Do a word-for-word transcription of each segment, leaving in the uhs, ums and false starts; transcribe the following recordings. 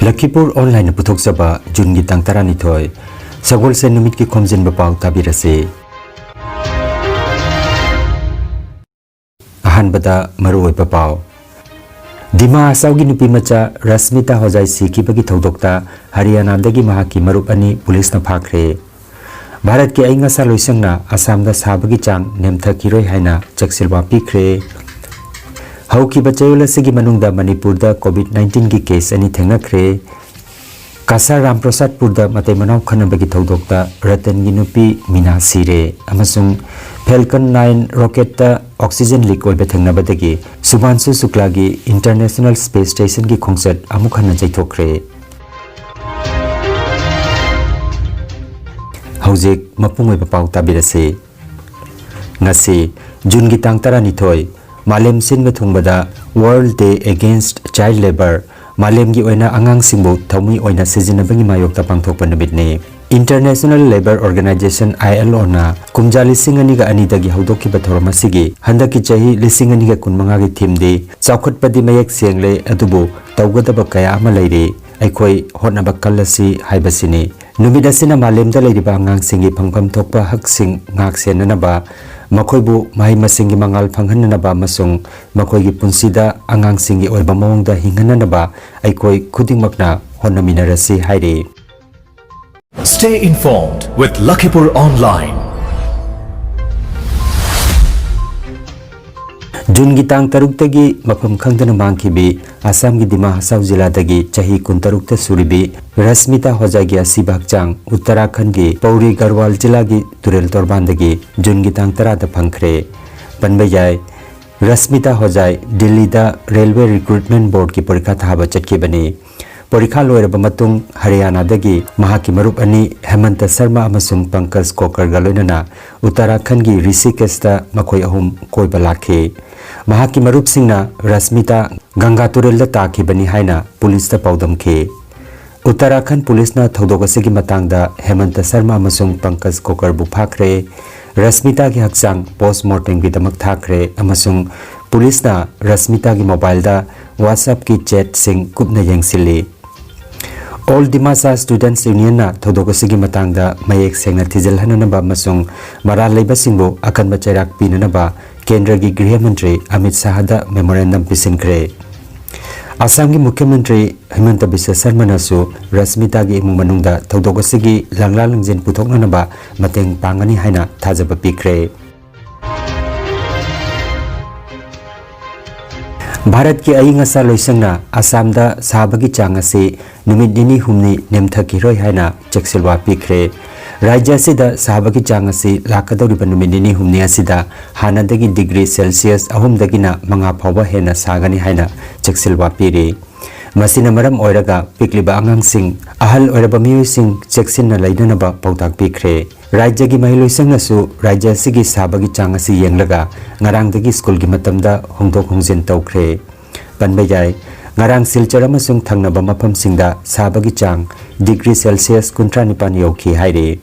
ꯂꯈꯤꯄꯨꯔ ꯑꯣꯟꯂꯥꯏꯟꯅ ꯄꯨꯊꯣꯛꯆꯕ ꯖꯨꯟꯒꯤ ꯇꯥꯡ ꯇꯔꯥꯅꯤꯊꯣꯏ, ꯁꯒꯣꯜꯁꯦꯟ ꯅꯨꯃꯤꯠꯀꯤ ꯈꯣꯝꯖꯤꯟꯕ ꯄꯥꯎ ꯇꯥꯕꯤꯔꯁꯤ꯫ ꯑꯍꯥꯟꯕꯗ ꯃꯔꯨꯑꯣꯏꯕ ꯄꯥꯎ꯫ ꯗꯤꯃꯥ ꯍꯁꯥꯎꯒꯤ ꯅꯨꯄꯤꯃꯆꯥ ꯔꯁꯃꯤꯇꯥ ꯍꯣꯖꯥꯏ ꯁꯤꯈꯤꯕꯒꯤ ꯊꯧꯗꯣꯛꯇ ꯍꯔꯤꯌꯥꯅꯥꯗꯒꯤ ꯃꯍꯥꯛꯀꯤ ꯃꯔꯨꯞ ꯑꯅꯤ ꯄꯨꯂꯤꯁꯅ ꯐꯥꯈ꯭ꯔꯦ꯫ ꯚꯥꯔꯠꯀꯤ ꯑꯏꯪ ꯑꯁꯥ ꯂꯣꯏꯁꯪꯅ ꯑꯁꯥꯝꯗ ꯁꯥꯕꯒꯤ ꯆꯥꯡ ꯅꯦꯝꯊꯈꯤꯔꯣꯏ ꯍꯥꯏꯅ ꯆꯦꯛꯁꯤꯜꯋꯥ ꯄꯤꯈ꯭ꯔꯦ꯫ ꯍꯧꯈꯤꯕ ꯆꯌꯣꯜ ꯑꯁꯤꯒꯤ ꯃꯅꯨꯡꯗ ꯃꯅꯤꯄꯨꯔꯗ ꯀꯣꯚꯤꯗ ꯅꯥꯏꯟꯇꯤꯟꯒꯤ ꯀꯦꯁ ꯑꯅꯤ ꯊꯦꯡꯅꯈ꯭ꯔꯦ꯫ ꯀꯁꯥꯔ ꯔꯥꯝꯄ꯭ꯔꯁꯥꯗꯄꯨꯔꯗ ꯃꯇꯩ ꯃꯅꯥꯎ ꯈꯠꯅꯕꯒꯤ ꯊꯧꯗꯣꯛꯇ ꯔꯇꯟꯒꯤ ꯅꯨꯄꯤ ꯃꯤꯅꯥ ꯁꯤꯔꯦ ꯑꯃꯁꯨꯡ ꯐꯦꯜꯀꯟ ꯅꯥꯏꯟ ꯔꯣꯀꯦꯠꯇ ꯑꯣꯛꯁꯤꯖꯦꯟ ꯂꯤꯛ ꯑꯣꯏꯕ ꯊꯦꯡꯅꯕꯗꯒꯤ ꯁꯨꯚꯥꯟꯁꯨ ꯁꯨꯛꯂꯥꯒꯤ ꯏꯟꯇꯔꯅꯦꯁꯅꯦꯜ ꯁ꯭ꯄꯦꯁ ꯁ꯭ꯇꯦꯁꯟꯒꯤ ꯈꯣꯡꯆꯠ ꯑꯃꯨꯛ ꯍꯟꯅ ꯆꯩꯊꯣꯛꯈ꯭ꯔꯦ꯫ ꯍꯧꯖꯤꯛ ꯃꯄꯨꯡ ꯑꯣꯏꯕ ꯄꯥꯎ ꯇꯥꯕꯤꯔꯁꯤ꯫ ꯉꯁꯤ ꯖꯨꯟꯒꯤ ꯇꯥꯡ ꯇꯔꯥꯅꯤꯊꯣꯏ, ꯃꯥꯂꯦꯝ ꯁꯤꯟꯕ ꯊꯨꯡꯕꯗ World Day Against Child Labour, ꯃꯥꯂꯦꯝꯒꯤ ꯑꯣꯏꯅ ꯑꯉꯥꯡꯁꯤꯡꯕꯨ ꯊꯧꯃꯤ ꯑꯣꯏꯅ ꯁꯤꯖꯤꯟꯅꯕꯒꯤ ꯃꯥꯌꯣꯛꯇ ꯄꯥꯡꯊꯣꯛꯄ ꯅꯨꯃꯤꯠꯅꯤ꯫ International Labour Organization, ILOꯅ ꯀꯨꯝꯖꯥ ꯂꯤꯁꯤꯡ ꯑꯅꯤꯒ ꯑꯅꯤꯗꯒꯤ ꯍꯧꯗꯣꯛꯈꯤꯕ ꯊꯧꯔꯝ ꯑꯁꯤꯒꯤ ꯍꯟꯗꯛꯀꯤ ꯆꯍꯤ ꯂꯤꯁꯤꯡ ꯑꯅꯤꯒ ꯀꯨꯟꯃꯉꯥꯒꯤ ꯊꯤꯝꯗꯤ "ꯆꯥꯎꯈꯠꯄꯗꯤ ꯃꯌꯦꯛ ꯁꯦꯡꯂꯦ, ꯑꯗꯨꯕꯨ ꯇꯧꯒꯗꯕ ꯀꯌꯥ ꯑꯃ ꯂꯩꯔꯤ, ꯑꯩꯈꯣꯏ ꯍꯣꯠꯅꯕ ꯀꯜꯂꯁꯤ" ꯍꯥꯏꯕꯁꯤꯅꯤ꯫ ꯅꯨꯃꯤꯠ ꯑꯁꯤꯅ ꯃꯥꯂꯦꯝꯗ ꯂꯩꯔꯤꯕ ꯑꯉꯥꯡꯁꯤꯡꯒꯤ ꯐꯪꯐꯝ ꯊꯣꯛꯄ ꯍꯛꯁꯤꯡ ꯉꯥꯛ ꯁꯦꯟꯅꯅꯕ, ꯃꯈꯣꯏꯕꯨ ꯃꯍꯩ ꯃꯁꯤꯡꯒꯤ ꯃꯉꯥꯜ ꯐꯪꯍꯟꯅꯅꯕ ꯑꯃꯁꯨꯡ ꯃꯈꯣꯏꯒꯤ ꯄꯨꯟꯁꯤꯗ ꯑꯉꯥꯡꯁꯤꯡꯒꯤ ꯑꯣꯏꯕ ꯃꯑꯣꯡꯗ ꯍꯤꯡꯍꯟꯅꯅꯕ ꯑꯩꯈꯣꯏ ꯈꯨꯗꯤꯡꯃꯛꯅ ꯍꯣꯠꯅꯃꯤꯟꯅꯔꯁꯤ ꯍꯥꯏꯔꯤ꯫ Stay informed with Lakhipur Online. ꯖꯨꯟꯒꯤ ꯇꯥꯡ ꯇꯔꯨꯛꯇꯒꯤ ꯃꯐꯝ ꯈꯪꯗꯅ ꯃꯥꯡꯈꯤꯕꯤ ꯑꯁꯥꯝꯒꯤ ꯗꯤꯃꯥ ꯍꯁꯥꯎ ꯖꯤꯂꯥꯗꯒꯤ ꯆꯍꯤ ꯀꯨꯟꯇꯔꯨꯛꯇ ꯁꯨꯔꯤꯕꯤ ꯔꯁꯃꯤꯇꯥ ꯍꯣꯖꯥꯏꯒꯤ ꯑꯁꯤꯕ ꯍꯛꯆꯥꯡ ꯎꯠꯇꯔꯥꯈꯟꯒꯤ ꯄꯧꯔꯤ ꯒꯔꯋꯥꯜ ꯖꯤꯂꯥꯒꯤ ꯇꯨꯔꯦꯜ ꯇꯣꯔꯕꯥꯟꯗꯒꯤ ꯖꯨꯟꯒꯤ ꯇꯥꯡ ꯇꯔꯥꯗ ꯐꯪꯈ꯭ꯔꯦ꯫ ꯄꯟꯕ ꯌꯥꯏ, ꯔꯁꯃꯤꯇꯥ ꯍꯣꯖꯥꯏ ꯗꯤꯜꯂꯤꯗ ꯔꯦꯜꯋꯦ ꯔꯤꯀ꯭ꯔꯨꯠꯃꯦꯟ ꯕꯣꯔꯗꯀꯤ ꯄꯔꯤꯈꯥ ꯊꯥꯕ ꯆꯠꯈꯤꯕꯅꯤ꯫ ꯄꯔꯤꯈꯥ ꯂꯣꯏꯔꯕ ꯃꯇꯨꯡ ꯍꯔꯤꯌꯥꯅꯥꯗꯒꯤ ꯃꯍꯥꯛꯀꯤ ꯃꯔꯨꯞ ꯑꯅꯤ ꯍꯦꯃꯟꯇ ꯁꯔꯃ ꯑꯃꯁꯨꯡ ꯄꯪꯀꯖ ꯀꯣꯀꯔꯒ ꯂꯣꯏꯅꯅ ꯎꯠꯇꯔꯥꯈꯟꯒꯤ ꯔꯤꯁꯤꯀꯦꯁꯇ ꯃꯈꯣꯏ ꯑꯍꯨꯝ ꯀꯣꯏꯕ ꯂꯥꯛꯈꯤ꯫ ꯃꯍꯥꯛꯀꯤ ꯃꯔꯨꯞꯁꯤꯡꯅ ꯔꯁꯃꯤꯇꯥ ꯒꯪꯒꯥ ꯇꯨꯔꯦꯜꯗ ꯇꯥꯈꯤꯕꯅꯤ ꯍꯥꯏꯅ ꯄꯨꯂꯤꯁꯇ ꯄꯥꯎꯗꯝꯈꯤ꯫ ꯎꯠꯇꯔꯥꯈꯟ ꯄꯨꯂꯤꯁꯅ ꯊꯧꯗꯣꯛ ꯑꯁꯤꯒꯤ ꯃꯇꯥꯡꯗ ꯍꯦꯃꯟꯇ ꯁꯔꯃ ꯑꯃꯁꯨꯡ ꯄꯪꯀꯖ ꯀꯣꯀꯔꯕꯨ ꯐꯥꯈ꯭ꯔꯦ꯫ ꯔꯁꯃꯤꯇꯥꯒꯤ ꯍꯛꯆꯥꯡ ꯄꯣꯁꯃꯣꯔꯇꯦꯝꯒꯤꯗꯃꯛ ꯊꯥꯈ꯭ꯔꯦ ꯑꯃꯁꯨꯡ ꯄꯨꯂꯤꯁꯅ ꯔꯁꯃꯤꯇꯥꯒꯤ ꯃꯣꯕꯥꯏꯜꯗ WhatsAppꯀꯤ ꯆꯦꯠꯁꯤꯡ ꯀꯨꯞꯅ ꯌꯦꯡꯁꯤꯜꯂꯤ꯫ All Dimasa Students Union ꯅ ꯊꯧꯗꯣꯛ ꯑꯁꯤꯒꯤ ꯃꯇꯥꯡꯗ ꯃꯌꯦꯛ ꯁꯦꯡꯅ ꯊꯤꯖꯤꯜꯍꯟꯅꯅꯕ ꯑꯃꯁꯨꯡ ꯃꯔꯥꯜ ꯂꯩꯕꯁꯤꯡꯕꯨ ꯑꯀꯟꯕ ꯆꯩꯔꯥꯛ ꯄꯤꯅꯅꯕ ꯀꯦꯟꯗ꯭ꯔꯒꯤ ꯒ꯭ꯔꯤꯍ ꯃꯟꯇ꯭ꯔꯤ ꯑꯃꯤꯠ ꯁꯥꯍꯗ memorandum ꯄꯤꯁꯤꯟꯈ꯭ꯔꯦ꯫ ꯑꯁꯥꯝꯒꯤ ꯃꯨꯈ꯭ꯌ ꯃꯟꯇ꯭ꯔꯤ ꯍꯤꯃꯟꯇ ꯕꯤꯁ꯭ꯋ ꯁꯔꯃꯅꯁꯨ ꯔꯁꯃꯤꯇꯥꯒꯤ ꯏꯃꯨꯡ ꯃꯅꯨꯡꯗ ꯊꯧꯗꯣꯛ ꯑꯁꯤꯒꯤ ꯂꯥꯡꯂꯥ ꯂꯥꯡꯖꯤꯟ ꯄꯨꯊꯣꯛꯅꯅꯕ ꯃꯇꯦꯡ ꯄꯥꯡꯒꯅꯤ ꯍꯥꯏꯅ ꯊꯥꯖꯕ ꯄꯤꯈ꯭ꯔꯦ꯫ ꯚꯥꯔꯠꯀꯤ ꯑꯏꯪ ꯑꯁꯥ ꯂꯣꯏꯁꯪꯅ ꯑꯁꯥꯝꯗ ꯁꯥꯕꯒꯤ ꯆꯥꯡ ꯑꯁꯤ ꯅꯨꯃꯤꯠ ꯅꯤꯅꯤ ꯍꯨꯝꯅꯤ ꯅꯦꯝꯊꯈꯤꯔꯣꯏ ꯍꯥꯏꯅ ꯆꯦꯛꯁꯤꯜꯋꯥ ꯄꯤꯈ꯭ꯔꯦ꯫ ꯔꯥꯖ꯭ꯌ ꯑꯁꯤꯗ ꯁꯥꯕꯒꯤ ꯆꯥꯡ ꯑꯁꯤ ꯂꯥꯛꯀꯗꯧꯔꯤꯕ ꯅꯨꯃꯤꯠ ꯅꯤꯅꯤ ꯍꯨꯝꯅꯤ ꯑꯁꯤꯗ ꯍꯥꯟꯅꯗꯒꯤ degree Celsius ꯑꯍꯨꯝꯗꯒꯤꯅ ꯃꯉꯥ ꯐꯥꯎꯕ ꯍꯦꯟꯅ ꯁꯥꯒꯅꯤ ꯍꯥꯏꯅ ꯆꯦꯛꯁꯤꯜꯋꯥ ꯄꯤꯔꯤ꯫ ꯃꯁꯤꯅ ꯃꯔꯝ ꯑꯣꯏꯔꯒ ꯄꯤꯛꯂꯤꯕ ꯑꯉꯥꯡꯁꯤꯡ, ꯑꯍꯜ ꯑꯣꯏꯔꯕ ꯃꯤꯑꯣꯏꯁꯤꯡ ꯆꯦꯛꯁꯤꯟꯅ ꯂꯩꯅꯅꯕ ꯄꯥꯎꯇꯥꯛ ꯄꯤꯈ꯭ꯔꯦ꯫ ꯔꯥꯖ꯭ꯌꯒꯤ ꯃꯍꯩꯂꯣꯏꯁꯪꯅꯁꯨ ꯔꯥꯖ꯭ꯌ ꯑꯁꯤꯒꯤ ꯁꯥꯕꯒꯤ ꯆꯥꯡ ꯑꯁꯤ ꯌꯦꯡꯂꯒ ꯉꯔꯥꯡꯗꯒꯤ ꯁ꯭ꯀꯨꯜꯒꯤ ꯃꯇꯝꯗ ꯍꯣꯡꯗꯣꯛ ꯍꯣꯡꯖꯤꯟ ꯇꯧꯈ꯭ꯔꯦ꯫ ꯄꯟꯕ ꯌꯥꯏ, ꯉꯔꯥꯡ ꯁꯤꯜꯆꯔ ꯑꯃꯁꯨꯡ ꯊꯪꯅꯕ ꯃꯐꯝꯁꯤꯡꯗ ꯁꯥꯕꯒꯤ ꯆꯥꯡ degree Celsius ꯀꯨꯟꯊ꯭ꯔꯥ ꯅꯤꯄꯥꯟ ꯌꯧꯈꯤ ꯍꯥꯏꯔꯤ꯫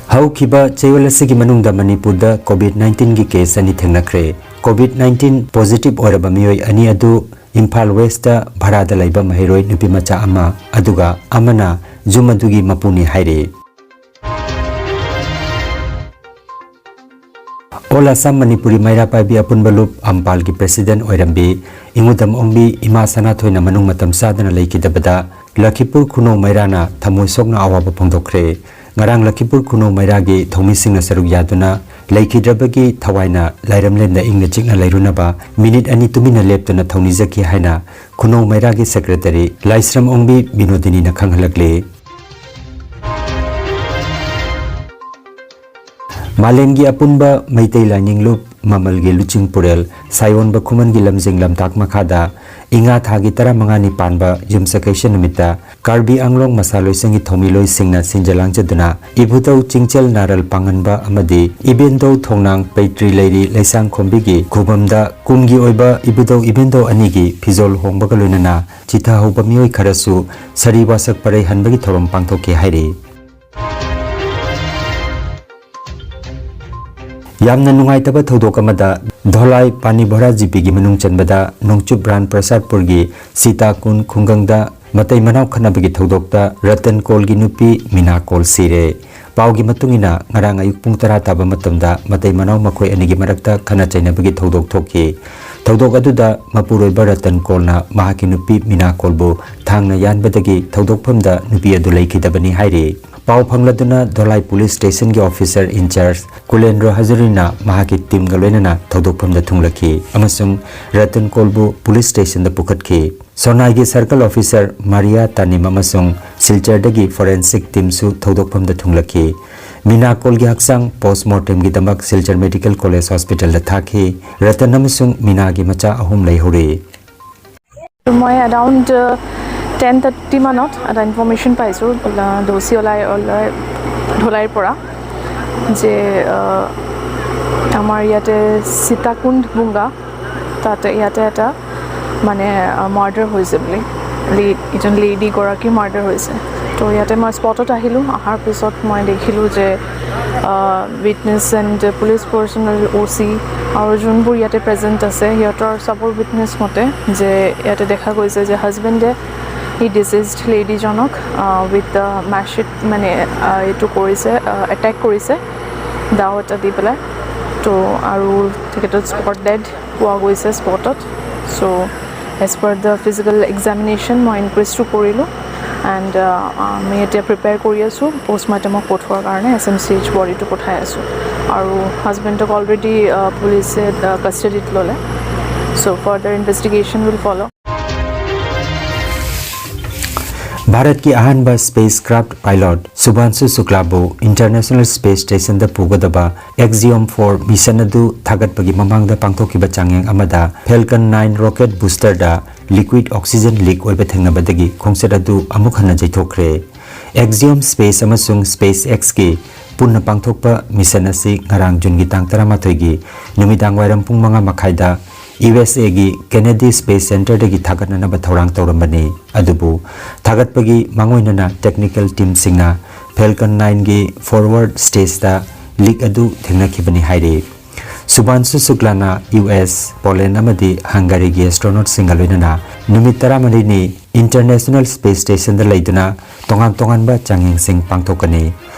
ꯍꯧꯈꯤꯕ ꯆꯌꯣꯜ ꯑꯁꯤꯒꯤ ꯃꯅꯨꯡꯗ ꯃꯅꯤꯄꯨꯔꯗ COVID nineteen ꯒꯤ case ꯑꯅꯤ ꯊꯦꯡꯅꯈ꯭ꯔꯦ꯫ COVID nineteen positive ꯑꯣꯏꯔꯕ ꯃꯤꯑꯣꯏ ꯑꯅꯤ ꯑꯗꯨ ꯏꯝꯐꯥꯜ West ꯚꯔꯥꯗ ꯂꯩꯕ ꯃꯍꯩꯔꯣꯏ ꯅꯨꯄꯤ ꯃꯆꯥ ꯑꯃ, ꯑꯗꯨꯒ ꯑꯃꯅ ꯌꯨꯝ ꯑꯗꯨꯒꯤ ꯃꯄꯨꯅꯤ ꯍꯥꯏꯔꯤ꯫ All Assam Manipuri ꯃꯩꯔꯥ ꯄꯥꯏꯕꯤ ꯑꯄꯨꯟꯕ ꯂꯨꯞ ꯑꯝꯄꯥꯜꯒꯤ president ꯑꯣꯏꯔꯝꯕꯤ ꯏꯉꯨꯗꯝ ꯑꯣꯡꯕꯤ ꯏꯃꯥ ꯁꯅꯥꯊꯣꯏꯅ ꯃꯅꯨꯡ ꯃꯇꯝ ꯆꯥꯗꯅ ꯂꯩꯈꯤꯗꯕꯗ ꯂꯈꯤꯄꯨꯔ ꯈꯨꯅꯧ ꯃꯩꯔꯥꯅ ꯊꯃꯣꯏ ꯁꯣꯛꯅ ꯑꯋꯥꯕ ꯐꯣꯡꯗꯣꯛꯈ꯭ꯔꯦ꯫ ꯉꯔꯥꯡ ꯂꯈꯤꯄꯨꯔ ꯈꯨꯅꯧ ꯃꯩꯔꯥꯒꯤ ꯊꯧꯃꯤꯁꯤꯡꯅ ꯁꯔꯨꯛ ꯌꯥꯗꯨꯅ ꯂꯩꯈꯤꯗ꯭ꯔꯕꯒꯤ ꯊꯋꯥꯏꯅ ꯂꯥꯏꯔꯝꯂꯦꯟꯗ ꯏꯪꯅ ꯆꯤꯛꯅ ꯂꯩꯔꯨꯅꯕ ꯃꯤꯅꯤꯠ ꯑꯅꯤ ꯇꯨꯃꯤꯟꯅ ꯂꯦꯞꯇꯨꯅ ꯊꯧꯅꯤꯖꯈꯤ ꯍꯥꯏꯅ ꯈꯨꯅꯧ ꯃꯩꯔꯥꯒꯤ secretary ꯂꯥꯏꯁ꯭ꯔꯝ ꯑꯣꯡꯕꯤ ꯕꯤꯅꯣꯗꯤꯅꯤꯅ ꯈꯪꯍꯜꯂꯛꯂꯤ꯫ ꯃꯥꯂꯦꯝꯒꯤ ꯑꯄꯨꯟꯕ ꯃꯩꯇꯩ ꯂꯥꯏꯅꯤꯡ ꯂꯨꯞ ꯃꯃꯜꯒꯤ ꯂꯨꯆꯤꯡ ꯄꯨꯔꯦꯜ ꯁꯥꯌꯣꯟꯕ ꯈꯨꯃꯟꯒꯤ ꯂꯝꯖꯤꯡ ꯂꯝꯇꯥꯛ ꯃꯈꯥꯗ ꯏꯉꯥ ꯊꯥꯒꯤ ꯇꯔꯥꯃꯉꯥꯅꯤ ꯄꯥꯟꯕ ꯌꯨꯝꯁꯀꯩꯁ ꯅꯨꯃꯤꯠꯇ ꯀꯥꯔꯕꯤ ꯑꯪꯂꯣꯡ ꯃꯁꯥ ꯂꯣꯏꯁꯪꯒꯤ ꯊꯧꯃꯤꯂꯣꯏꯁꯤꯡꯅ ꯁꯤꯟꯖ ꯂꯥꯡꯖꯗꯨꯅ ꯏꯕꯨꯙꯧ ꯆꯤꯡꯆꯦꯜ ꯅꯥꯔꯜ ꯄꯥꯡꯉꯟꯕ ꯑꯃꯗꯤ ꯏꯕꯦꯟꯗꯧ ꯊꯣꯡꯅꯥꯡ ꯄꯩꯇ꯭ꯔꯤ ꯂꯩꯔꯤ ꯂꯩꯁꯥꯡꯈꯣꯝꯕꯤꯒꯤ ꯈꯨꯕꯝꯗ ꯀꯨꯝꯒꯤ ꯑꯣꯏꯕ ꯏꯕꯨꯙꯧ ꯏꯕꯦꯟꯗꯧ ꯑꯅꯤꯒꯤ ꯐꯤꯖꯣꯜ ꯍꯣꯡꯕꯒ ꯂꯣꯏꯅꯅ ꯆꯤꯊꯍꯧꯕ ꯃꯤꯑꯣꯏ ꯈꯔꯁꯨ ꯁꯥꯔꯤ ꯋꯥꯁꯛ ꯄꯔꯩ ꯍꯟꯕꯒꯤ ꯊꯧꯔꯝ ꯄꯥꯡꯊꯣꯛꯈꯤ ꯍꯥꯏꯔꯤ꯫ ꯌꯥꯝꯅ ꯅꯨꯡꯉꯥꯏꯇꯕ ꯊꯧꯗꯣꯛ ꯑꯃꯗ ꯙꯣꯂꯥꯏ ꯄꯥꯅꯤꯚꯣꯔꯥ ꯖꯤꯄꯤꯒꯤ ꯃꯅꯨꯡ ꯆꯟꯕꯗ ꯅꯣꯡꯆꯨꯞ ꯕ꯭ꯔꯥꯟ ꯄ꯭ꯔꯁꯥꯗꯄꯨꯔꯒꯤ ꯁꯤꯇꯥꯀꯨꯟ ꯈꯨꯡꯒꯪꯗ ꯃꯇꯩ ꯃꯅꯥꯎ ꯈꯠꯅꯕꯒꯤ ꯊꯧꯗꯣꯛꯇ ꯔꯇꯟ ꯀꯣꯜꯒꯤ ꯅꯨꯄꯤ ꯃꯤꯅꯥ ꯀꯣꯜ ꯁꯤꯔꯦ꯫ ꯄꯥꯎꯒꯤ ꯃꯇꯨꯡ ꯏꯟꯅ, ꯉꯔꯥꯡ ꯑꯌꯨꯛ ꯄꯨꯡ ꯇꯔꯥ ꯇꯥꯕ ꯃꯇꯝꯗ ꯃꯇꯩ ꯃꯅꯥꯎ ꯃꯈꯣꯏ ꯑꯅꯤꯒꯤ ꯃꯔꯛꯇ ꯈꯠꯅ ꯆꯩꯅꯕꯒꯤ ꯊꯧꯗꯣꯛ ꯊꯣꯛꯈꯤ꯫ ꯊꯧꯗꯣꯛ ꯑꯗꯨꯗ ꯃꯄꯨꯔꯣꯏꯕ ꯔꯇꯟ ꯀꯣꯜꯅ ꯃꯍꯥꯛꯀꯤ ꯅꯨꯄꯤ ꯃꯤꯅꯥ ꯀꯣꯜꯕꯨ ꯊꯥꯡꯅ ꯌꯥꯟꯕꯗꯒꯤ ꯊꯧꯗꯣꯛꯐꯝꯗ ꯅꯨꯄꯤ ꯑꯗꯨ ꯂꯩꯈꯤꯗꯕꯅꯤ ꯍꯥꯏꯔꯤ꯫ ꯄꯥꯎ ꯐꯪꯂꯗꯨꯅ ꯙꯣꯂꯥꯏ ꯄꯨꯂꯤꯁ ꯁ꯭ꯇꯦꯁꯟꯒꯤ ꯑꯣꯐꯤꯁꯔ ꯏꯟꯆꯥꯔꯖ ꯀꯨꯂꯦꯟꯗ꯭ꯔꯣ ꯍꯖꯔꯤꯅ ꯃꯍꯥꯛꯀꯤ ꯇꯤꯝꯒ ꯂꯣꯏꯅꯅ ꯊꯧꯗꯣꯛꯐꯝꯗ ꯊꯨꯡꯂꯈꯤ ꯑꯃꯁꯨꯡ ꯔꯇꯟ ꯀꯣꯜꯕꯨ ꯄꯨꯂꯤꯁ ꯁ꯭ꯇꯦꯁꯟꯗ ꯄꯨꯈꯠꯈꯤ꯫ ꯁꯣꯅꯥꯏꯒꯤ ꯁꯔꯀꯜ ꯑꯣꯐꯤꯁꯔ ꯃꯥꯔꯤꯌꯥ ꯇꯥꯅꯤꯝ ꯑꯃꯁꯨꯡ ꯁꯤꯜꯆꯔꯗꯒꯤ ꯐꯣꯔꯦꯟꯁꯤꯛ ꯇꯤꯝꯁꯨ ꯊꯧꯗꯣꯛꯐꯝꯗ ꯊꯨꯡꯂꯈꯤ꯫ ꯃꯤꯅꯥ ꯀꯣꯜꯒꯤ ꯍꯛꯆꯥꯡ ꯄꯣꯁꯃꯣꯔꯇꯦꯝꯒꯤꯗꯃꯛ ꯁꯤꯜꯆꯔ ꯃꯦꯗꯤꯀꯦꯜ ꯀꯣꯂꯦꯖ ꯍꯣꯁꯄꯤꯇꯥꯜꯗ ꯊꯥꯈꯤ꯫ ꯔꯇꯟ ꯑꯃꯁꯨꯡ ꯃꯤꯅꯥꯒꯤ ꯃꯆꯥ ꯑꯍꯨꯝ ꯂꯩꯍꯧꯔꯤ꯫ মই এৰাউণ্ড টেন থাৰ্টি মানত এটা ইনফৰ্মেশ্যন পাইছোঁ, ওলা- ডি চি ওলাই ওলাই ঢলাইৰ পৰা, যে আহ, আমাৰ ইয়াতে সীতাকুণ্ড বুংগা, তাতে ইয়াতে এটা মানে মাৰ্ডাৰ হৈছে বুলি, লে- এজন লেডিগৰাকী মাৰ্ডাৰ হৈছে। তো ইয়াতে মই স্পটত আহিলোঁ। অহাৰ পিছত মই দেখিলোঁ যে উইটনেছ এণ্ড পুলিচ পাৰ্চনেল, অ' চি আৰু যোনবোৰ ইয়াতে প্ৰেজেণ্ট আছে, সিহঁতৰ চবৰ উইটনেছ মতে যে ইয়াতে দেখা গৈছে যে হাজবেণ্ডে এই ডিচিজড লেডিজনক উইথ মেচিট মানে আহ, এইটো কৰিছে, এটেক কৰিছে দাও এটা দি পেলাই। তো আৰু তেখেতক স্পট ডেড পোৱা গৈছে স্পটত। চ' as per the physical examination মই ইনকুৱেষ্টটো কৰিলোঁ। এণ্ড আমি এতিয়া প্ৰিপেয়াৰ কৰি আছোঁ পষ্টমৰ্টেমক পঠোৱাৰ কাৰণে। এছ এম চি এইচ বডিটো পঠাই আছোঁ আৰু হাজবেণ্ডক অলৰেডি পুলিচে কাষ্টডিত ল'লে। চ' ফাৰ্ডাৰ ইনভেষ্টিগেশ্যন উইল ফল'। ꯚꯥꯔꯠꯀꯤ ꯑꯍꯥꯟꯕ ꯁ꯭ꯄꯦꯁ ꯀ꯭ꯔꯥꯐꯠ ꯄꯥꯏꯂꯣꯠ ꯁꯨꯚꯥꯟꯁꯨ ꯁꯨꯀ꯭ꯂꯥꯕꯨ ꯏꯟꯇꯔꯅꯦꯁꯅꯦꯜ ꯁ꯭ꯄꯦꯁ ꯁ꯭ꯇꯦꯁꯟꯗ ꯄꯨꯒꯗꯕ ꯑꯦꯛꯖꯤꯌꯣꯝ ꯐꯣꯔ ꯃꯤꯁꯟ ꯑꯗꯨ ꯊꯥꯒꯠꯄꯒꯤ ꯃꯃꯥꯡꯗ ꯄꯥꯡꯊꯣꯛꯈꯤꯕ ꯆꯥꯡꯌꯦꯡ ꯑꯃꯗ ꯐꯦꯜꯀꯟ ꯅꯥꯏꯟ ꯔꯣꯀꯦꯠ ꯕꯨꯁꯇꯔꯗ ꯂꯤꯀ꯭ꯋꯤꯗ ꯑꯣꯛꯁꯤꯖꯟ ꯂꯤꯛ ꯑꯣꯏꯕ ꯊꯦꯡꯅꯕꯗꯒꯤ ꯈꯣꯡꯆꯠ ꯑꯗꯨ ꯑꯃꯨꯛ ꯍꯟꯅ ꯌꯩꯊꯣꯛꯈ꯭ꯔꯦ꯫ ꯑꯦꯛꯖꯤꯌꯣꯝ ꯁ꯭ꯄꯦꯁ ꯑꯃꯁꯨꯡ ꯁ꯭ꯄꯦꯁ ꯑꯦꯛꯁꯀꯤ ꯄꯨꯟꯅ ꯄꯥꯡꯊꯣꯛꯄ ꯃꯤꯁꯟ ꯑꯁꯤ ꯉꯔꯥꯡ ꯖꯨꯟꯒꯤ ꯇꯥꯡ ꯇꯔꯥꯃꯥꯊꯣꯏꯒꯤ ꯅꯨꯃꯤꯗꯥꯡ ꯋꯥꯏꯔꯝ ꯄꯨꯡ ꯃꯉꯥ ꯃꯈꯥꯏꯗ ꯌꯨ ꯑꯦꯁ ꯑꯦꯒꯤ ꯀꯦꯅꯦꯗꯤ ꯁ꯭ꯄꯦꯁ ꯁꯦꯟꯇꯔꯗꯒꯤ ꯊꯥꯒꯠꯅꯅꯕ ꯊꯧꯔꯥꯡ ꯇꯧꯔꯝꯕꯅꯤ꯫ ꯑꯗꯨꯕꯨ ꯊꯥꯒꯠꯄꯒꯤ ꯃꯥꯡꯑꯣꯏꯅꯅ ꯇꯦꯛꯅꯤꯀꯦꯜ ꯇꯤꯝꯁꯤꯡꯅ ꯐꯦꯜꯀꯟ ꯅꯥꯏꯟꯒꯤ ꯐꯣꯔꯋꯥꯔꯗ ꯁ꯭ꯇꯦꯖꯇ ꯂꯤꯛ ꯑꯗꯨ ꯊꯦꯡꯅꯈꯤꯕꯅꯤ ꯍꯥꯏꯔꯤ꯫ ꯁꯨꯚꯥꯟꯁꯨ ꯁꯨꯛꯂꯥꯅ ꯌꯨ ꯑꯦꯁ, ꯄꯣꯂꯦꯟ ꯑꯃꯗꯤ ꯍꯪꯒꯥꯔꯤꯒꯤ ꯑꯦꯁꯇ꯭ꯔꯣꯅꯣꯠꯁꯤꯡꯒ ꯂꯣꯏꯅꯅ ꯅꯨꯃꯤꯠ ꯇꯔꯥꯃꯔꯤꯅꯤ ꯏꯟꯇꯔꯅꯦꯁꯅꯦꯜ ꯁ꯭ꯄꯦꯁ ꯁ꯭ꯇꯦꯁꯟꯗ ꯂꯩꯗꯨꯅ ꯇꯣꯉꯥꯟ ꯇꯣꯉꯥꯟꯕ ꯆꯥꯡꯌꯦꯡꯁꯤꯡ ꯄꯥꯡꯊꯣꯛꯀꯅꯤ꯫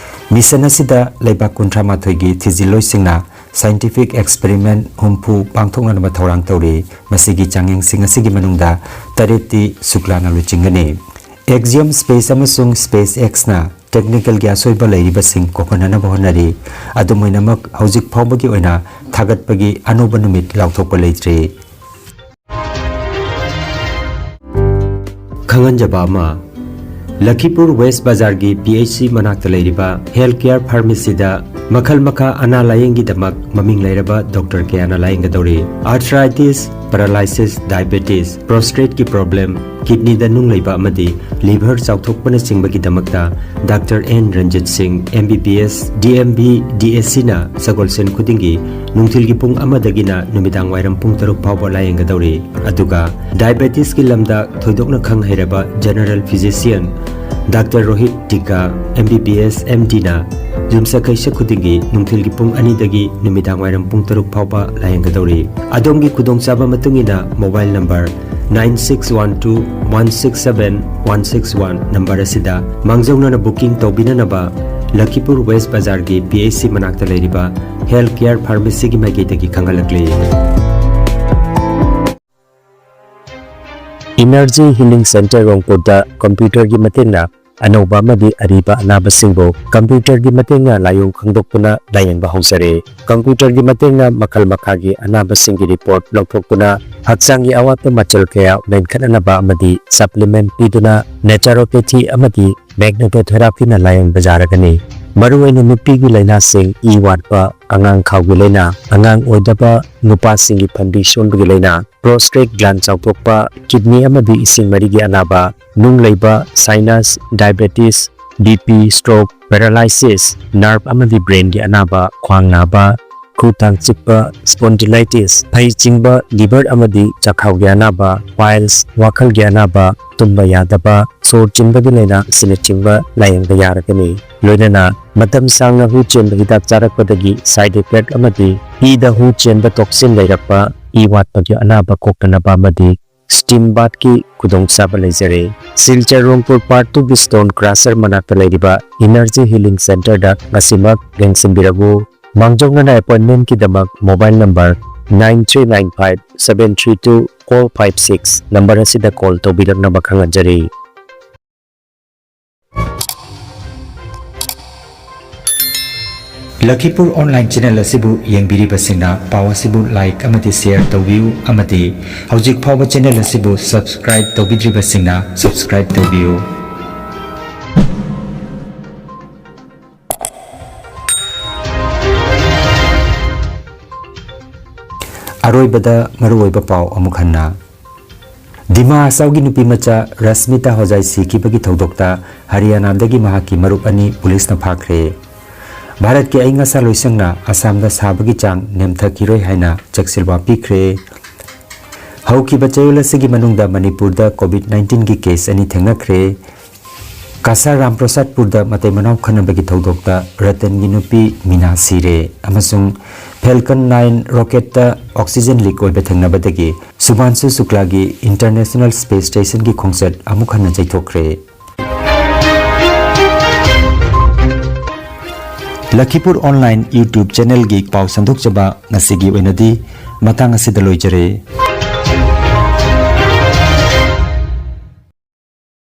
ꯃꯤꯁꯟ ꯑꯁꯤꯗ ꯂꯩꯕꯥꯛ ꯀꯨꯟꯊ꯭ꯔꯥ ꯃꯥꯊꯣꯏꯒꯤ ꯊꯤꯖꯤꯜꯂꯣꯏꯁꯤꯡꯅ ꯁꯥꯏꯟꯇꯤꯐꯤꯛ ꯑꯦꯛꯁꯄꯦꯔꯤꯃꯦꯟ ꯍꯨꯝꯐꯨ ꯄꯥꯡꯊꯣꯛꯅꯅꯕ ꯊꯧꯔꯥꯡ ꯇꯧꯔꯤ꯫ ꯃꯁꯤꯒꯤ ꯆꯥꯡꯌꯦꯡꯁꯤꯡ ꯑꯁꯤꯒꯤ ꯃꯅꯨꯡꯗ ꯇꯔꯦꯠꯇꯤ ꯁꯨꯛꯂꯥꯅ ꯂꯨꯆꯤꯡꯒꯅꯤ꯫ ꯑꯦꯛꯖꯤꯌꯝ ꯁ꯭ꯄꯦꯁ ꯑꯃꯁꯨꯡ ꯁ꯭ꯄꯦꯁ ꯑꯦꯛꯁꯅ ꯇꯦꯛꯅꯤꯀꯦꯜꯒꯤ ꯑꯁꯣꯏꯕ ꯂꯩꯔꯤꯕꯁꯤꯡ ꯀꯣꯛꯍꯟꯅꯅꯕ ꯍꯣꯠꯅꯔꯤ꯫ ꯑꯗꯨꯝ ꯑꯣꯏꯅꯃꯛ, ꯍꯧꯖꯤꯛ ꯐꯥꯎꯕꯒꯤ ꯑꯣꯏꯅ ꯊꯥꯒꯠꯄꯒꯤ ꯑꯅꯧꯕ ꯅꯨꯃꯤꯠ ꯂꯥꯎꯊꯣꯛꯄ ꯂꯩꯇ꯭ꯔꯤ꯫ ꯈꯪꯍꯟꯖꯕ ꯑꯃ, ꯂꯈꯤꯄꯨꯔ ꯋꯦꯁ ꯕꯖꯥꯔꯒꯤ ꯄꯤ ꯑꯩꯆ ꯁꯤ ꯃꯅꯥꯛꯇ ꯂꯩꯔꯤꯕ ꯍꯦꯜꯊ ꯀꯦꯌꯔ ꯐꯥꯔꯃꯥꯁꯤꯗ ꯃꯈꯜ ꯃꯈꯥ ꯑꯅꯥ ꯂꯥꯌꯦꯡꯒꯤꯗꯃꯛ ꯃꯃꯤꯡ ꯂꯩꯔꯕ ꯗꯣꯛꯇꯔ ꯀꯌꯥꯅ ꯂꯥꯌꯦꯡꯒꯗꯧꯔꯤ꯫ ꯑꯥꯔꯊ꯭ꯔꯥꯏꯇꯤꯁ, ꯄꯦꯔꯥꯂꯥꯏꯁꯤꯁ, ꯗꯥꯏꯕꯦꯇꯤꯁ, ꯄ꯭ꯔꯣꯁꯇ꯭ꯔꯦꯠꯀꯤ ꯄ꯭ꯔꯣꯕ꯭ꯂꯦꯝ, ꯀꯤꯗꯅꯤꯗ ꯅꯨꯡ ꯂꯩꯕ ꯑꯃꯗꯤ ꯂꯤꯚꯔ ꯆꯥꯎꯊꯣꯛꯄꯅꯆꯤꯡꯕꯒꯤꯗꯃꯛꯇ doctor N Ranjit Singh, M B B S, D M B, D S ꯁꯤꯅ ꯁꯒꯣꯜꯁꯦꯟ ꯈꯨꯗꯤꯡꯒꯤ ꯅꯨꯡꯊꯤꯜꯒꯤ ꯄꯨꯡ ꯑꯃꯗꯒꯤꯅ ꯅꯨꯃꯤꯗꯥꯡ ꯋꯥꯏꯔꯝ ꯄꯨꯡ ꯇꯔꯨꯛ ꯐꯥꯎꯕ ꯂꯥꯌꯦꯡꯒꯗꯧꯔꯤ꯫ ꯑꯗꯨꯒ ꯗꯥꯏꯕꯦꯇꯤꯁꯀꯤ ꯂꯝꯗ ꯊꯣꯏꯗꯣꯛꯅ ꯈꯪ ꯍꯩꯔꯕ ꯖꯦꯅꯔꯦꯜ ꯐꯤꯖꯤꯁꯤꯌꯟ ꯗꯥꯛꯇꯔ ꯔꯣꯍꯤꯠ ꯇꯤꯀꯥ, ꯑꯦꯝ ꯕꯤ ꯕꯤ ꯑꯦꯁ, ꯑꯦꯝ ꯗꯤꯅ ꯌꯨꯝꯁꯀꯩꯁ ꯈꯨꯗꯤꯡꯒꯤ ꯅꯨꯡꯊꯤꯜꯒꯤ ꯄꯨꯡ ꯑꯅꯤꯗꯒꯤ ꯅꯨꯃꯤꯗꯥꯡ ꯋꯥꯏꯔꯝ ꯄꯨꯡ ꯇꯔꯨꯛ ꯐꯥꯎꯕ ꯂꯥꯌꯦꯡꯒꯗꯧꯔꯤ꯫ ꯑꯗꯣꯝꯒꯤ ꯈꯨꯗꯣꯡꯆꯥꯕ ꯃꯇꯨꯡ ꯏꯟꯅ mobile number nine six one two one six seven one six one number ꯑꯁꯤꯗ ꯃꯥꯡꯖꯧꯅꯅ ꯕꯨꯀꯤꯡ ꯇꯧꯕꯤꯅꯅꯕ ꯂꯈꯤꯄꯨꯔ ꯋꯦꯁ ꯕꯖꯥꯔꯒꯤ ꯄꯤ ꯑꯩꯆ ꯁꯤ ꯃꯅꯥꯛꯇ ꯂꯩꯔꯤꯕ ꯍꯦꯜꯊ ꯀꯦꯌꯔ ꯐꯥꯔꯃꯥꯁꯤꯒꯤ ꯃꯥꯏꯀꯩꯗꯒꯤ ꯈꯪꯍꯜꯂꯛꯂꯤ꯫ ꯏꯅꯔꯖꯤ ꯍꯤꯂꯤꯡ ꯁꯦꯟꯇꯔ ꯔꯣꯡꯄꯨꯔꯗ ꯀꯝꯄ꯭ꯌꯨꯇꯔꯒꯤ ꯃꯇꯦꯡꯅ ꯑꯅꯧꯕ ꯑꯃꯗꯤ ꯑꯔꯤꯕ ꯑꯅꯥꯕꯁꯤꯡꯕꯨ ꯀꯝꯄ꯭ꯌꯨꯇꯔꯒꯤ ꯃꯇꯦꯡꯅ ꯂꯥꯏꯑꯣꯡ ꯈꯪꯗꯣꯛꯇꯨꯅ ꯂꯥꯌꯦꯡꯕ ꯍꯧꯖꯔꯦ꯫ ꯀꯝꯄ꯭ꯌꯨꯇꯔꯒꯤ ꯃꯇꯦꯡꯅ ꯃꯈꯜ ꯃꯈꯥꯒꯤ ꯑꯅꯥꯕꯁꯤꯡꯒꯤ ꯔꯤꯄꯣꯔꯠ ꯂꯧꯊꯣꯛꯇꯨꯅ ꯍꯛꯆꯥꯡꯒꯤ ꯑꯋꯥꯠꯄ ꯃꯆꯜ ꯀꯌꯥ ꯃꯦꯟꯈꯠꯅꯅꯕ ꯑꯃꯗꯤ ꯁꯄ꯭ꯂꯤꯃꯦꯟꯠ ꯄꯤꯗꯨꯅ ꯅꯦꯆꯔꯣꯄꯦꯊꯤ ꯑꯃꯗꯤ ꯃꯦꯒꯅꯦꯇꯣꯊꯦꯔꯥꯄꯤꯅ ꯂꯥꯌꯦꯡꯕ ꯌꯥꯔꯒꯅꯤ꯫ ꯃꯔꯨꯑꯣꯏꯅ ꯅꯨꯄꯤꯒꯤ ꯂꯥꯏꯅꯥꯁꯤꯡ, ꯏ ꯋꯥꯠꯄ, ꯑꯉꯥꯡ ꯈꯥꯎꯒꯤ ꯂꯥꯏꯅꯥ, ꯑꯉꯥꯡ ꯑꯣꯏꯗꯕ, ꯅꯨꯄꯥꯁꯤꯡꯒꯤ ꯐꯟꯕꯤ ꯁꯣꯟꯕꯒꯤ ꯂꯥꯏꯅꯥ, ꯄ꯭ꯔꯣꯁꯇ꯭ꯔꯦꯠ ꯒ꯭ꯂꯥꯟ ꯆꯥꯎꯊꯣꯛꯄ, ꯀꯤꯗꯅꯤ ꯑꯃꯗꯤ ꯏꯁꯤꯡ ꯃꯔꯤꯒꯤ ꯑꯅꯥꯕ, ꯅꯨꯡ ꯂꯩꯕ, sinus, diabetes, B P, stroke, paralysis, nerve ꯑꯃꯗꯤ ꯕ꯭ꯔꯦꯟꯒꯤ ꯑꯅꯥꯕ, ꯈ꯭ꯋꯥꯡ ꯅꯥꯕ, ꯈꯨ ꯇꯥꯡ ꯆꯤꯛꯄ, spondylitis, ꯐꯩ ꯆꯤꯡꯕ, liver ꯑꯃꯗꯤ ꯆꯥꯛꯈꯥꯎꯒꯤ ꯑꯅꯥꯕ, piles, ꯋꯥꯈꯜꯒꯤ ꯑꯅꯥꯕ, ꯇꯨꯝꯕ ꯌꯥꯗꯕ, ꯁꯣꯔ ꯆꯤꯟꯕꯒꯤ ꯂꯥꯏꯅꯥ ꯑꯁꯤꯅꯆꯤꯡꯕ ꯂꯥꯌꯦꯡꯕ ꯌꯥꯔꯒꯅꯤ꯫ ꯂꯣꯏꯅꯅ ꯃꯇꯝ ꯁꯥꯡꯅ ꯍꯨ ꯆꯦꯟꯕ ꯍꯤꯗꯥꯛ ꯆꯥꯔꯛꯄꯗꯒꯤ side effect ꯑꯃꯗꯤ ꯏꯗ ꯍꯨ ꯆꯦꯟꯕ toxin ꯂꯩꯔꯛꯄ, ꯏ ꯋꯥꯠꯄꯒꯤ ꯑꯅꯥꯕ ꯀꯣꯛꯇꯅꯕ ꯑꯃꯗꯤ steam bathꯀꯤ ꯈꯨꯗꯣꯡꯆꯥꯕ ꯂꯩꯖꯔꯦ꯫ ꯁꯤꯜꯆꯔ ꯔꯣꯡꯄꯨꯔ Part Twoꯒꯤ stone crusher ꯃꯅꯥꯛꯇ ꯂꯩꯔꯤꯕ Energy Healing Centreꯗ ꯉꯁꯤꯃꯛ ꯂꯦꯡꯁꯤꯟꯕꯤꯔꯛꯎ꯫ ꯃꯥꯡꯖꯧꯅꯅ appointmentꯀꯤꯗꯃꯛ mobile number nine three nine five seven three two four five six number ꯑꯁꯤꯗ call ꯇꯧꯕꯤꯔꯛꯅꯕ ꯈꯪꯍꯟꯖꯔꯤ꯫ ꯂꯈꯤꯄꯨꯔ online channel ꯑꯁꯤꯕꯨ ꯌꯦꯡꯕꯤꯔꯤꯕꯁꯤꯡꯅ ꯄꯥꯎ ꯑꯁꯤꯕꯨ like ꯑꯃꯗꯤ share ꯇꯧꯕꯤꯌꯨ ꯑꯃꯗꯤ ꯍꯧꯖꯤꯛ ꯐꯥꯎꯕ channel ꯑꯁꯤꯕꯨ subscribe ꯇꯧꯕꯤꯗ꯭ꯔꯤꯕꯁꯤꯡꯅ subscribe ꯇꯧꯕꯤꯌꯨ꯫ ꯑꯔꯣꯏꯕꯗ ꯃꯔꯨꯑꯣꯏꯕ ꯄꯥꯎ ꯑꯃꯨꯛ ꯍꯟꯅ꯫ ꯗꯤꯃꯥ ꯍꯁꯥꯎꯒꯤ ꯅꯨꯄꯤꯃꯆꯥ ꯔꯁꯃꯤꯇꯥ ꯍꯣꯖꯥꯏ ꯁꯤꯈꯤꯕꯒꯤ ꯊꯧꯗꯣꯛꯇ ꯍꯔꯤꯌꯥꯅꯥꯗꯒꯤ ꯃꯍꯥꯛꯀꯤ ꯃꯔꯨꯞ ꯑꯅꯤ ꯄꯨꯂꯤꯁꯅ ꯐꯥꯈ꯭ꯔꯦ꯫ ꯚꯥꯔꯠꯀꯤ ꯑꯏꯪ ꯑꯁꯥ ꯂꯣꯏꯁꯪꯅ ꯑꯁꯥꯝꯗ ꯁꯥꯕꯒꯤ ꯆꯥꯡ ꯅꯦꯝꯊꯈꯤꯔꯣꯏ ꯍꯥꯏꯅ ꯆꯦꯛꯁꯤꯜꯋꯥ ꯄꯤꯈ꯭ꯔꯦ꯫ ꯍꯧꯈꯤꯕ ꯆꯌꯣꯜ ꯑꯁꯤꯒꯤ ꯃꯅꯨꯡꯗ ꯃꯅꯤꯄꯨꯔꯗ COVID nineteenꯒꯤ case ꯑꯅꯤ ꯊꯦꯡꯅꯈ꯭ꯔꯦ꯫ ꯀꯁꯥꯔ ꯔꯥꯝꯄ꯭ꯔꯁꯥꯗꯄꯨꯔꯗ ꯃꯇꯩ ꯃꯅꯥꯎ ꯈꯠꯅꯕꯒꯤ ꯊꯧꯗꯣꯛꯇ ꯔꯇꯟꯒꯤ ꯅꯨꯄꯤ ꯃꯤꯅꯥ ꯁꯤꯔꯦ ꯑꯃꯁꯨꯡ Falcon nine rocketꯇ oxygen leak ꯑꯣꯏꯕ ꯊꯦꯡꯅꯕꯗꯒꯤ ꯁꯨꯚꯥꯟꯁꯨ ꯁꯨꯀ꯭ꯂꯥꯒꯤ International Space Stationꯒꯤ ꯈꯣꯡꯆꯠ ꯑꯃꯨꯛ ꯍꯟꯅ ꯆꯩꯊꯣꯛꯈ꯭ꯔꯦ꯫ ꯂꯈꯤꯄꯨꯔ online YouTube channelꯒꯤ ꯄꯥꯎ ꯁꯟꯗꯣꯛꯆꯕ ꯉꯁꯤꯒꯤ ꯑꯣꯏꯅꯗꯤ ꯃꯇꯥꯡ ꯑꯁꯤꯗ ꯂꯣꯏꯖꯔꯦ꯫